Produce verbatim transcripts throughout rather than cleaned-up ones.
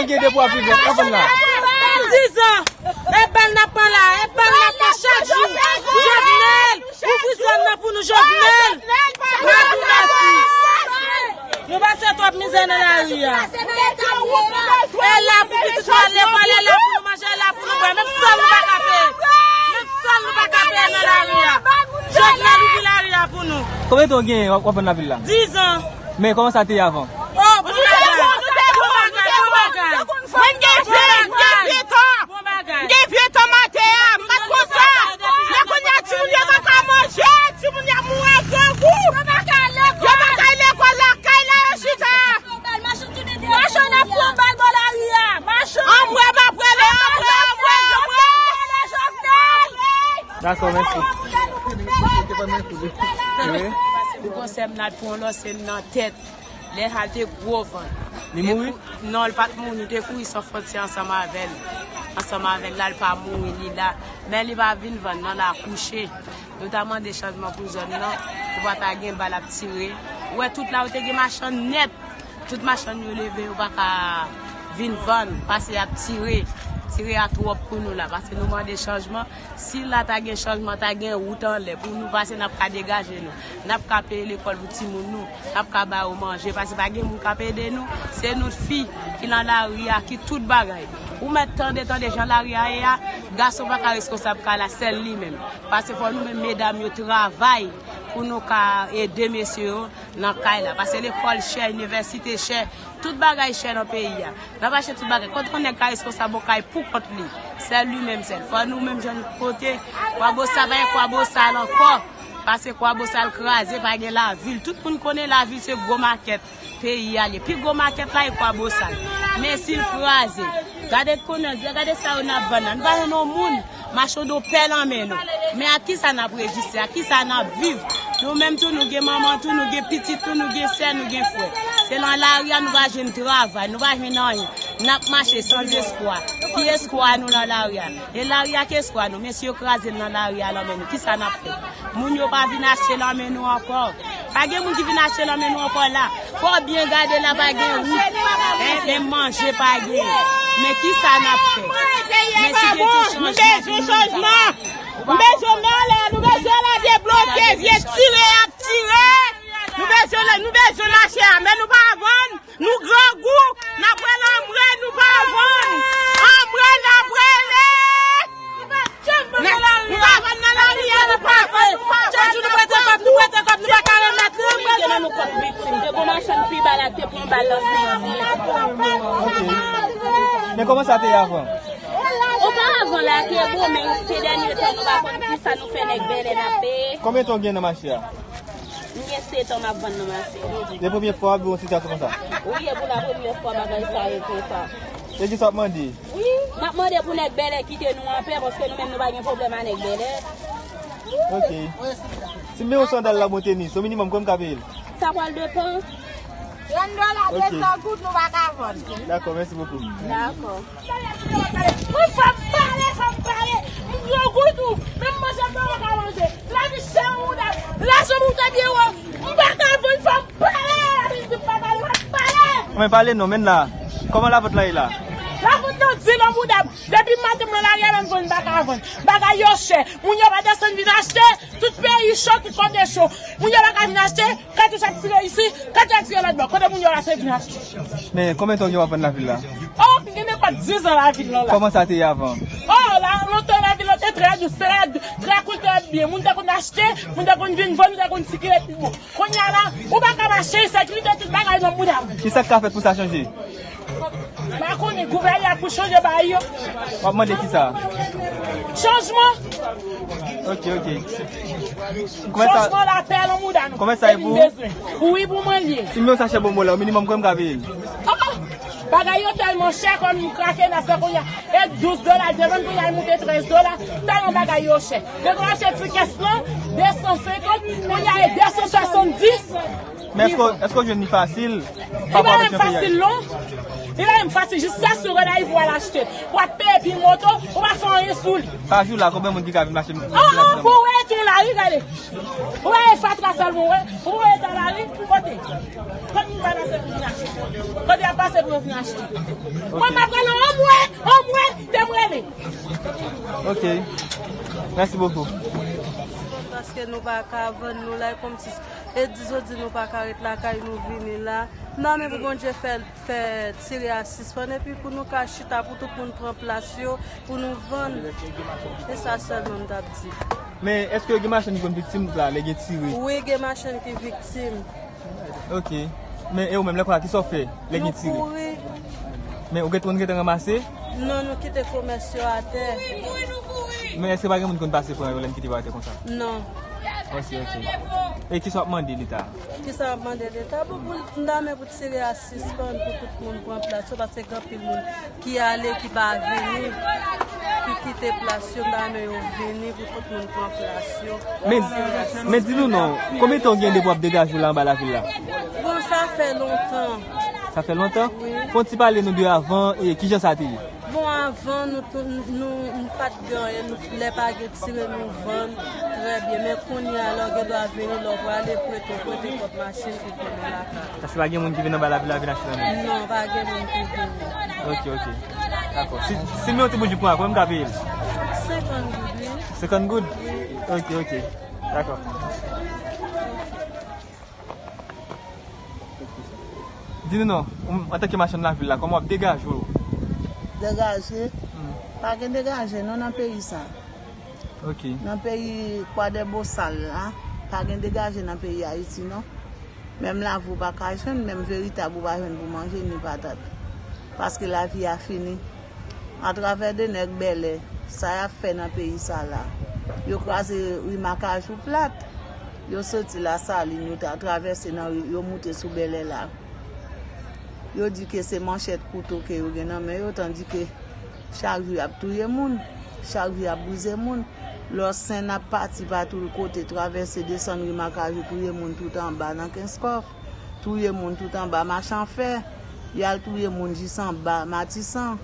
Gen de pou ap viv, w ap konn la. Dizan. E bal n ap pran la, e bal n ap pran chak jou. Jovenel, ouvri zòn nan pou nou, Jovenel. Mèsi. Nou pase twòp mizè nan lari a. E la pou pitit nou al lekòl, e la pou nou manje, e la pou nou bwè. Menm sòl nou pa ka peye. Menm sòl nou pa ka peye nan lari a. Jovenel ouvri lari a pou nou. Konbyen tan w gen w ap vann nan vil la? Dizan. Men kòman sa te ye avan? Oh, bon bagay. Bon bagay, bon bagay. Mwen gen vye, gen vye tan. Bon bagay. Gen vye tan m atè a, m pa t konsa. Men kounye a, timoun yo pa ka manje, timoun yo ap mouri ak grangou. Yo pa ka al lekòl. Yo pa ka al lekòl, lakay la yo chita. Machann ap pran bal bò lari a. Machann. Anmwe, m ap rele, anmwe, anmwe, anmwe. Dakò, mèsi. Wi. Pou konsè m nan, pou yon lòse m nan tèt. Lè sa l te gwo van. Li mouri? Non, li pa t mouri, li te kouri san fwontyè ansanm avè l. Ansanm avè l la, li pa mouri, li la. Men li pa vin vann, non, l akouche. Nou ta mande chanjman pou zòn nan, pou pa ta gen bal ap tire. Ou wè tout la, ou te gen machann nèt. Tout machann yo leve, yo pa ka vin vann, paske y ap tire. Tire a twòp pou nou la, paske nou mande chanjman. Si la ta gen chanjman, ta gen wout anlè pou nou pase, n ap ka degaje nou. N ap ka peye lekòl pou timoun nou. N ap ka ba yo manje, paske pa gen moun k ap ede nou. Se nou fi ki nan lari a, ki tout bagay. Ou mèt tande, tande jan lari a ye a, gason pa ka reskonsab kay la, sèl li menm. Paske fò nou menm medam yo travay pou nou ka ede mesye yo nan kay la. Paske lekòl chè, inivèsite chè, tout bagay chè nan peyi a. N ap achte tout bagay. Kote yon nèg ka reskonsab yon kay pou kont li? Sèl li menm sèl. Fò nou menm jwenn kote Kwabosal pa gen Kwabosal ankò. Paske Kwabosal kraze, pa gen lavil. Tout moun konnen lavil se gwo makèt peyi a ye. Pi gwo makèt la e Kwabosal. Men si l kraze, gade konnen, gade sa yo n ap vann nan. Nou pa jwenn yon moun. Mache w do pè nan men nou. Men ak kisa n ap reziste? Ak kisa n ap viv? Nou menm tou, nou gen manman tou, nou gen pitit tou, nou gen sè, nou gen frè. Se nan lari a nou pa jwenn travay, nou pa jwenn anyen. N ap mache san espwa. Ki espwa nou nan lari a? E lari a ki espwa nou? Mesye yo kraze l nan lari a nan men nou. Kisa n ap fè? Moun yo pa vin achte nan men nou ankò. Pa gen moun ki vin achte nan men nou ankò la. Fò w byen gade la, pa gen wout. Hein, menm manje pa gen. Men kisa n ap fè? Men si gen ti chanjman pou nou ta. Nou bezwen chanjman. Nou bezwen mè anlè, nou bezwen la debloke, vye tire y ap tire. Nou bezwen, nou bezwen mache a, men nou pa vann. Nou grangou, n ap rele anmwe, nou pa vann. Anmwe, n ap rele. Nou pa vann nan lari a, nou pa vann, nou pa vann. Chak jou nou prete kòb, nou prete kòb, nou pa ka remèt li. Wi, gen nan nou kòb viktim. Te gon machann pi ba la te pran bal nan sezi. Men kòman sa te ye avan? Oparavan la te bon, men se dènye tan nou pa konn kisa nou fè nèg bèlè n ap peye. Konbyen tan w gen nan mache a? M gen sèt an m ap vann nan mache. Se premye fwa w ap viv yon sitiyasyon konsa? Wi, e pou la premye fwa bagay sa yo konsa. E kisa w ap mande? Wi, m ap mande pou nèg bèlè kite nou anpè, paske nou menm nou pa gen pwoblèm a nèg bèlè. Ok. Si m bezwen yon sandal la, bon tenis, o minimòm, konbyen m ka peye l? Sa pral depann. Trant dola, de san goud, nou pa ka vann. Dakò, mèsi bokou. Dakò. Mwen fò m pale, fò m pale. M gwo gou tou, men m manje m pa ka manje. Lavi chè mouda m. Lajan m te byen wo. M pa ka vann, fò m pale. Lavi di m pa pale, m ap pale. Men pale non, men la. Kòman lavant lan ye la? Lavant lan di nan mouda m. Depi maten m nan lari a, menm vann m pa ka vann. Bagay yo chè. Moun yo pa desann vin achte. Tout peyi cho, tout kote cho. Moun yo pa ka vin achte. Katouch ap tire isi, katouch ap tire lòt bò. Kote moun yo rase vin achte? Men konbyen tan w gen w ap vann lavil la? Oh, m gen nenpòt diz an lavil lan la. Kòman sa te ye avan? Oh, la, lontan lavil lan te trè dous, trè, trè koul, trè byen. Moun te konn achte, moun te konn vin vann, nou te konn sikile pi bon. Kounye a la, ou pa ka mache, sekirite tout bagay nan mouda m. Kisa k ka fèt pou sa chanje? M pa konnen, gouvènè a pou chanje bagay yo. W ap mande kisa? Chanjman. Ok, ok. Chanjman, lapè nan mouda nou. Kòman sa ye pou ou? Wi, pou mwen l ye. Si m yon sachè bonbon la, o minimòm konbyen m ka peye l? Oh! Bagay yo tèlman chè, kòm m krake nan sa kounye a. E douz dola, devan kounye a, l moute trèz dola. Tèlman bagay yo chè. Depi w achte ti kès lan, de san senkant, kounye a, e de san swasanndis. Men èske, èske w jwenn li fasil? Li pa menm fasil non. Li pa menm fasil, jis sa sou Gonayiv ou al achte. Ou ap peye pi moto, ou pa fè anyen sou li. Pa jou la, konbyen moun ki ka vin mache? Ah, ah, pou wè tou lari, gade. Ou wè e fatra sèlman, wè. Ou wè ta lari, kote? Kote moun pa nan sèl vin achte? Kote y ap pase? Se pou yo vin achte. Mwen, m ap rele omwe, omwe, ke m rele. Ok. Merci beaucoup. Paske nou pa ka vann, nou la e kòmsi e di jodi nou pa ka ret lakay nou vini la. Nan men pou Bondye fè, fè tire a sispann epi pou nou ka chita pou tout moun pran plas yo, pou nou vann. E sa sèlman m t ap di. Men èske gen machann ki konn viktim la lè gen tire? Wi, gen machann ki viktim. Ok. Men e ou menm, lè konsa, kisa w fè lè gen tire? Nou kouri. Men ou gentan, ou gentan ranmase? Non, nou kite komès yo atè. Men èske pa gen moun ki konn pase pran yo lè n kite yo atè konsa? Non. Ok, ok. E kisa w ap mande Leta? Kisa w ap mande Leta? Bon, pou l dame pou tire a sispann, pou tout moun pran plas yo, paske gen anpil moun ki ale, ki pa vini, ki kite plas yo, m ta renmen yo vini pou tout moun pran plas yo. Men, men di nou non, konbyen tan w gen depi w ap degaje w la anba lavil la? Bon, sa fè lontan. Sa fè lontan? Wi. Fè yon ti pale nou de avan e kijan sa te ye? Bon, avan, nou, tou- nou, nou pa t gen anyen, nou, lè pa gen tire, nou vann trè byen. Men kounye a, lè w gen dwa vini, lè w prale, prete, prete kòb machin pou konnen lakay. Paske pa gen moun ki vin anba lavil la vin achte nan men. Non, pa gen moun ki vini. Ok, ok. Dakò. Si, si m yon ti bouji pran, konbyen m ka peye l? Senkant goud, wi. Senkant goud? Wi. Ok, ok. Dakò. Di nou non, ou, antanke machann lavil la, kòman w ap degaje w? Degaje? Hmm. Pa gen degaje non nan peyi sa. Ok. Nan peyi Kwadèbosal la, pa gen degaje nan peyi Ayiti non. Menm lavi w pa ka jwenn, menm veritab ou pa jwenn pou manje ni patat. Paske lavi a fini. Atravè de nèg bèlè, sa y ap fè nan peyi sa la? Yo kraze ri Makajou plat. Yo soti Lasalin, yo ta travèse nan ri, yo moute sou bèlè la. Yo di ke se manchèt kouto ke yo gen nan men yo, tandike chak jou y ap touye moun, chak jou y ap brize moun. Lòsen ap pati pa tout kote, travèse desann ri Makajou, touye moun tout anba nan Kenskòf, touye moun tout anba Machanfè, y al touye moun jis anba Matisan.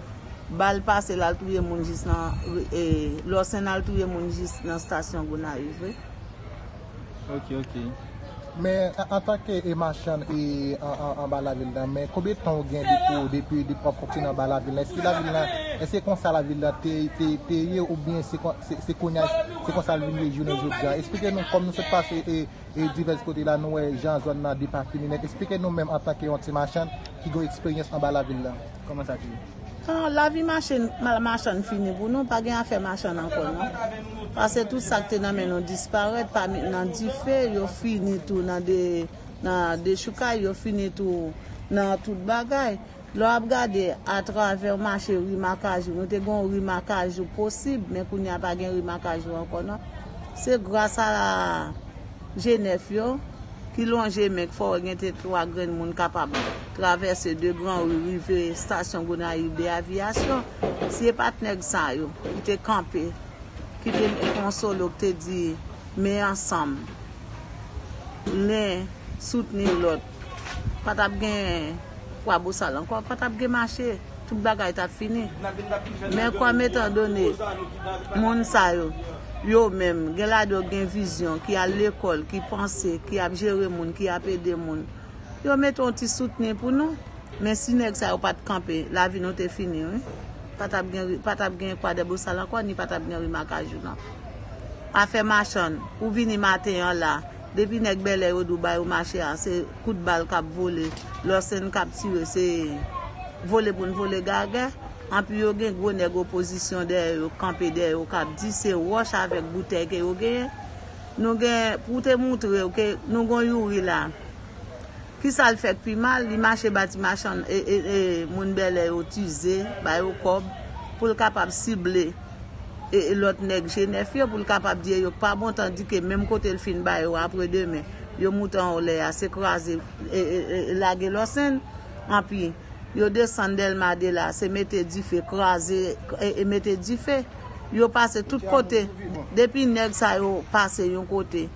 Bal pase l al touye moun jis nan, e, Lòsen al touye moun jis nan estasyon Gonayiv, wi. Ok, ok. Men, an, antanke e machann e an, an, anba lavil la, men konbyen tan w gen depi, depi, depi w ap fonksyone anba lavil la? Èske lavil la, èske konsa lavil la te, te, te ye oubyen se kon-, se, se kounye a, se konsa l vin ye jounen jodi a? Esplike nou, kòm nou sot pase e, e divès kote la, nou wè jan zòn nan depafini nèt. Esplike nou menm antanke yon ti machann ki gen eksperyans anba lavil la. Kòman sa te ye? Ah, lavi mache, ma-, machann fini pou nou, pa gen afè machann ankò non. Paske tout sa k te nan men nou disparèt, pa met nan dife, yo fini tou nan de, nan dechoukay, yo fini tou nan tout bagay. Lè w ap gade atravè mache ri Makajou, nou te gen yon ri Makajou posib, men kounye a pa gen ri Makajou ankò non. Se gras a G nèf yo, ki lonje men k fè w gen te twa grenn moun kapab travèse de Gran Ri, rive estasyon Gonayiv de Aviyasyon. Si e pa t nèg sa yo ki te kanpe, ki te fè yon solo k te di, men ansanm, len soutni lòt, pa t ap gen Kwabosal ankò, pa t ap gen mache. Tout bagay t ap fini. Men kòm etandone moun sa yo, yo menm, gen ladan yo gen vizyon, ki al lekòl, ki panse, ki ap jere moun, ki ap ede moun, yo mete yon ti soutni pou nou. Men si nèg sa yo pa t kanpe, lavi nou te fini, wi. Pa t ap gen, pa t ap gen Kwadèbosal ankò, ni pa t ap gen ri Makajou, non. Afè machann, ou vini maten an la, depi nèg bèlè yo di w ba yo mache a, se kout bal k ap vole, lòsen k ap tire, se vole pou n vole gagè. Anpi yo gen gwo nèg opozisyon dèyè yo, kanpe dèyè yo, k ap di se wòch avèk boutèy ke yo genyen. Nou gen pou te moutre w ke nou gon Youri la. Kisa l fè k pi mal? Li mache ba ti machann, e, e, e, moun bèlè yo tize, ba yo kòb, pou l kapab sible, e, e, lòt nèg G nèf yo, pou l kapab di yo k pa bon, tandike menm kote l fin ba yo, apre demen, yo moute anlè a, se kraze, e, e, e, lage lòsen. Anpi, yo desann Dèlma de la, se mete dife, kraze, e, e, mete dife. Yo pase tout kote. Depi nèg sa yo pase yon kote,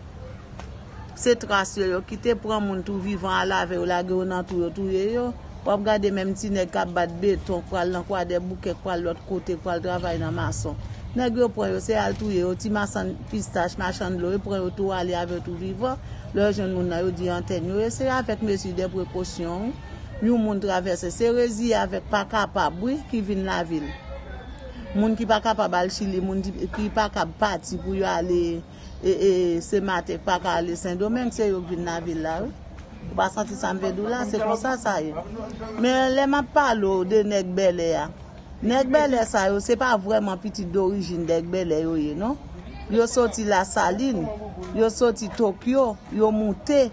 se tras yo, yo kite, pran moun tou vivan, al avè yo, lage yo nan twou, yo touye yo. W ap gade menm ti nèg k ap bat beton, k pral nan Kwadèboukè, k pral lòt kote, k pral travay nan mason. Nèg yo pran yo, se al touye yo, ti machann pistach, machann dlo, yo pran yo tou, ale avè yo tou vivan. Lè yo jwenn moun nan, yo di antèn yo ye. Se avèk mezi de prekosyon, wi. Yon moun travèse. Se reziye avèk pa kapab, wi, ki vin lavil. Moun ki pa kapab al Chili, moun ki, ki pa kab pati pou yo ale, e, e, se maten, pa ka ale Sendomeng, se yo k vin lavil la, wi. Ou pa santi sa m vle di w la, se konsa sa ye. Men lè m ap pale w de nèg bèlè a, nèg bèlè sa yo, se pa vrèman pitit dorijin nèg bèlè yo ye, non. Yo soti Lasalin, yo soti Tokyo, yo moute,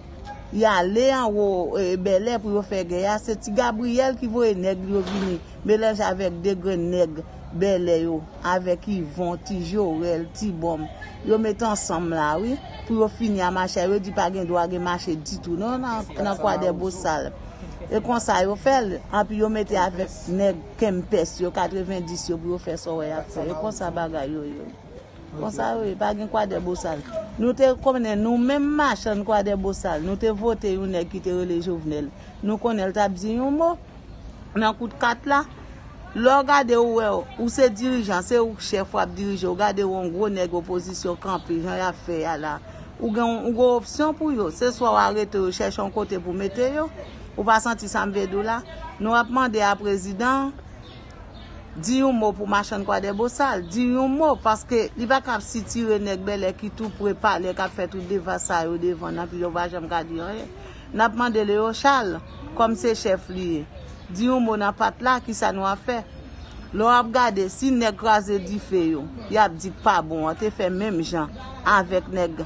y ale anwo, e, bèlè pou yo fè gè a. Se Ti Gabriyèl ki voye nèg yo vini melanje avèk de grenn nèg bèlè yo, avèk Ivon, Ti Jorèl, Ti Bòm. Yo met ansanm la, wi, pou yo fini a mache a. Yo di pa gen dwa gen mache ditou, non, nan, nan Kwadèbosal. E konsa yo fè l, anpi yo mete avèk nèg Kempès yo, katrevendis yo, pou yo fè sa w wè y ap fè. E konsa bagay yo ye. Konsa yo ye, pa gen Kwadèbosal. Nou te konnen, nou menm machann Kwadèbosal, nou te vote yon nèg ki te rele Jovenel. Nou konnen l t ap di yon mo nan kout kat la. Lè w gade, ou wè, ou se dirijan, se ou k chèf, w ap dirije, w gade yon gwo nèg opozisyon kanpe, jan y ap fè a la. Ou gen yon, yon gwo opsyon pou yo. Se swa w arete yo, chèche yon kote pou mete yo. Ou pa santi sa m vle di w la? Nou ap mande a prezidan an, di yon mo pou machann Kwadèbosal, di yon mo, paske li pa ka ap sitire nèg bèlè ki tou pre palè, k ap fè tout deva sa yo devan n, anpi yo pa janm ka di anyen. N ap mande Leo Charles, kòm se chèf li ye, di yon mo nan pat la, kisa nou ap fè? Lè w ap gade, si nèg kraze dife yo, y ap di k pa bon an, te fè menm jan avèk nèg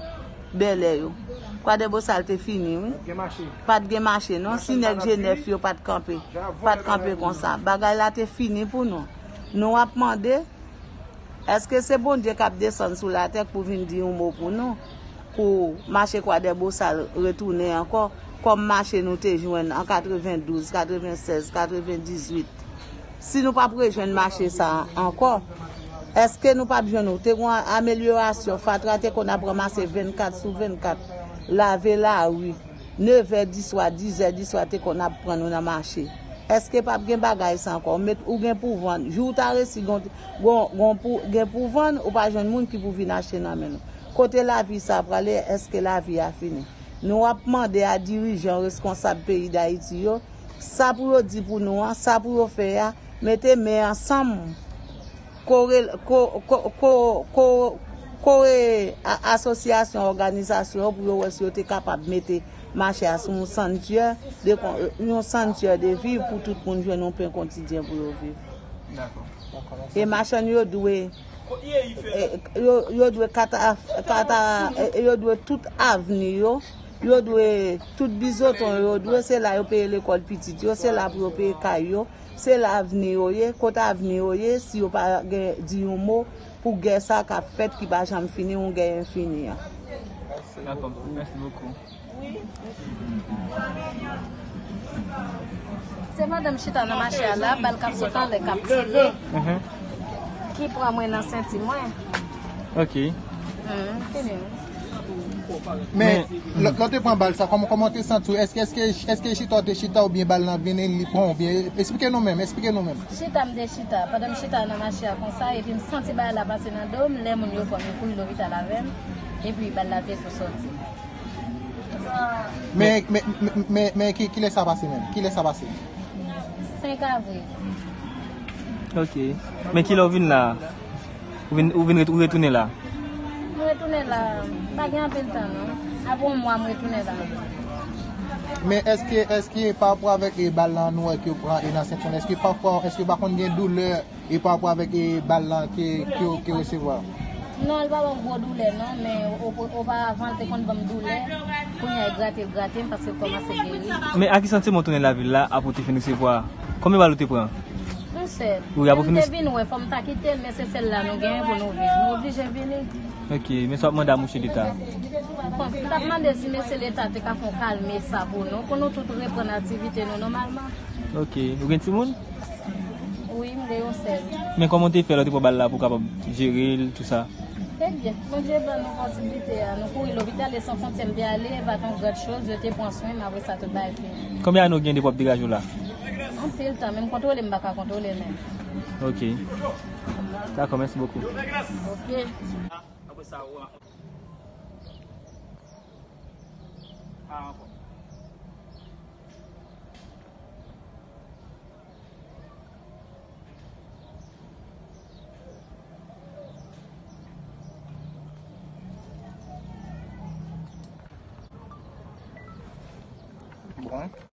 bèlè yo. Kwadèbosal te fini, wi. Pa t gen mache, non. Si nèg Jenèf yo pa t kanpe, pa t kanpe konsa. Bagay la te fini pou nou. Nou ap mande, èske se Bondye k ap desann sou latè k pou vin di yon mo pou nou? Pou mache Kwadèbosal retounen ankò, kòm mache nou te jwenn an katrevendouz, katrevensèz, katrevendizuit. Si nou p ap rejwenn mache sa a ankò, èske nou p ap jwenn ou? Te gen yon amelyorasyon, fatra te konn ap ranmase vennkat sou vennkat, lave lari, nevè di swa, dizè di swa te konn ap pran nou nan mache. Èske p ap gen bagay sa ankò? Ou met, ou gen pou vann, jou w ta resi gen, gen, gen pou, gen pou vann, ou pa jwenn moun ki pou vin achte nan men nou. Kote lavi sa a prale? Èske lavi a fini? Nou ap mande a dirijan, reskonsab peyi Dayiti yo, sa pou yo di pou nou an, sa pou yo fè a, mete men ansanm, kore, ko, ko, ko, ko, kore a, asosyasyon, òganizasyon yo pou yo wè si yo te kapab mete mache a sou yon santyè de kon-, yon santyè de viv pou tout moun jwenn yon pen kontidyen pou yo viv. Dakò. E machann yo dwe, e, yo, yo dwe kata, kata, e, yo dwe tout avni yo, yo dwe tout bizoton yo, dwe se la yo peye lekòl pitit yo, se la pou yo peye kay yo, se la avni yo ye, kote avni yo ye, si yo pa gen, di yon mo pou gè sa k ap fèt ki pa janm fini, yon gè enfini an. Dakò, mèsi bokou. Se pandan m chita nan mache a la, bal k ap sot anlè k ap tire, ki pran mwen nan senti mwen. Ok. Mm, fini. Men, lè, lè w te pran bal sa, kòman, kòman w te santi w? Èske, èske, èske chita w te chita oubyen bal lan vini, li pran w, oubyen, eksplike nou menm, eksplike nou menm. Chita m te chita, pandan m chita nan mache a konsa, epi m santi bagay la pase nan do m, lè moun yo pran m, yo kouri lopital avè m, epi bal la te tou sòti. Men, men, men, men, men ki, kilè sa pase menm? Kilè sa pase? Senk avril. Ok. Men kilè w vin la? Ou vin, ou vin ret-, ou retounen la? M retounen la. Pa gen anpil tan, non. Apre yon mwa, m retounen la. Men èske, èske pa rapò avèk, e, bal lan nou wè ke w pran, e, nan sentyon, èske pafwa, èske w pa konn gen doulè e pa rapò avèk, e, bal lan ke, ke, ke w resevwa? Non, li pa ban m gwo doulè, non, men o-, o-, oparavan, l te konn ban m doulè. Kounye a, l grate, l grate m, paske l kòmanse geri. Men a ki santiman w tounen lavil la, apre w te fin resevwa? Konbyen bal ou te pran? Yon sèl. Wi, apre w fin resevwa. Lè m te vin wè, fò m ta kite l, men se sèl la nou genyen pou nou viv. Nou oblije vini. Ok, men sa w ap mande a mouche Leta? Bon, m t ap mande si mesye Leta te ka fè yon kalme sa pou nou, pou nou tout reprann aktivite nou nòmalman. Ok, ou gen timoun? Wi, m gen yon sèl. Men kòman w te fè lè w te pran bal la pou w kapab jere l, tou sa? Ebyen, Bondye ban nou posiblite a. Nou kouri lopital, e San Fwontyè m te ale, e pa t yon gran choz, yo te pran swen m, apre sa tout bagay fini. Konbyen ane w gen depi w ap degaje w la? Anpil tan, men m kontwole, m pa ka kontwole menm. Ok. Dakò, mèsi bokou. Ok. Apre sa, ou a, a ankò. Wi.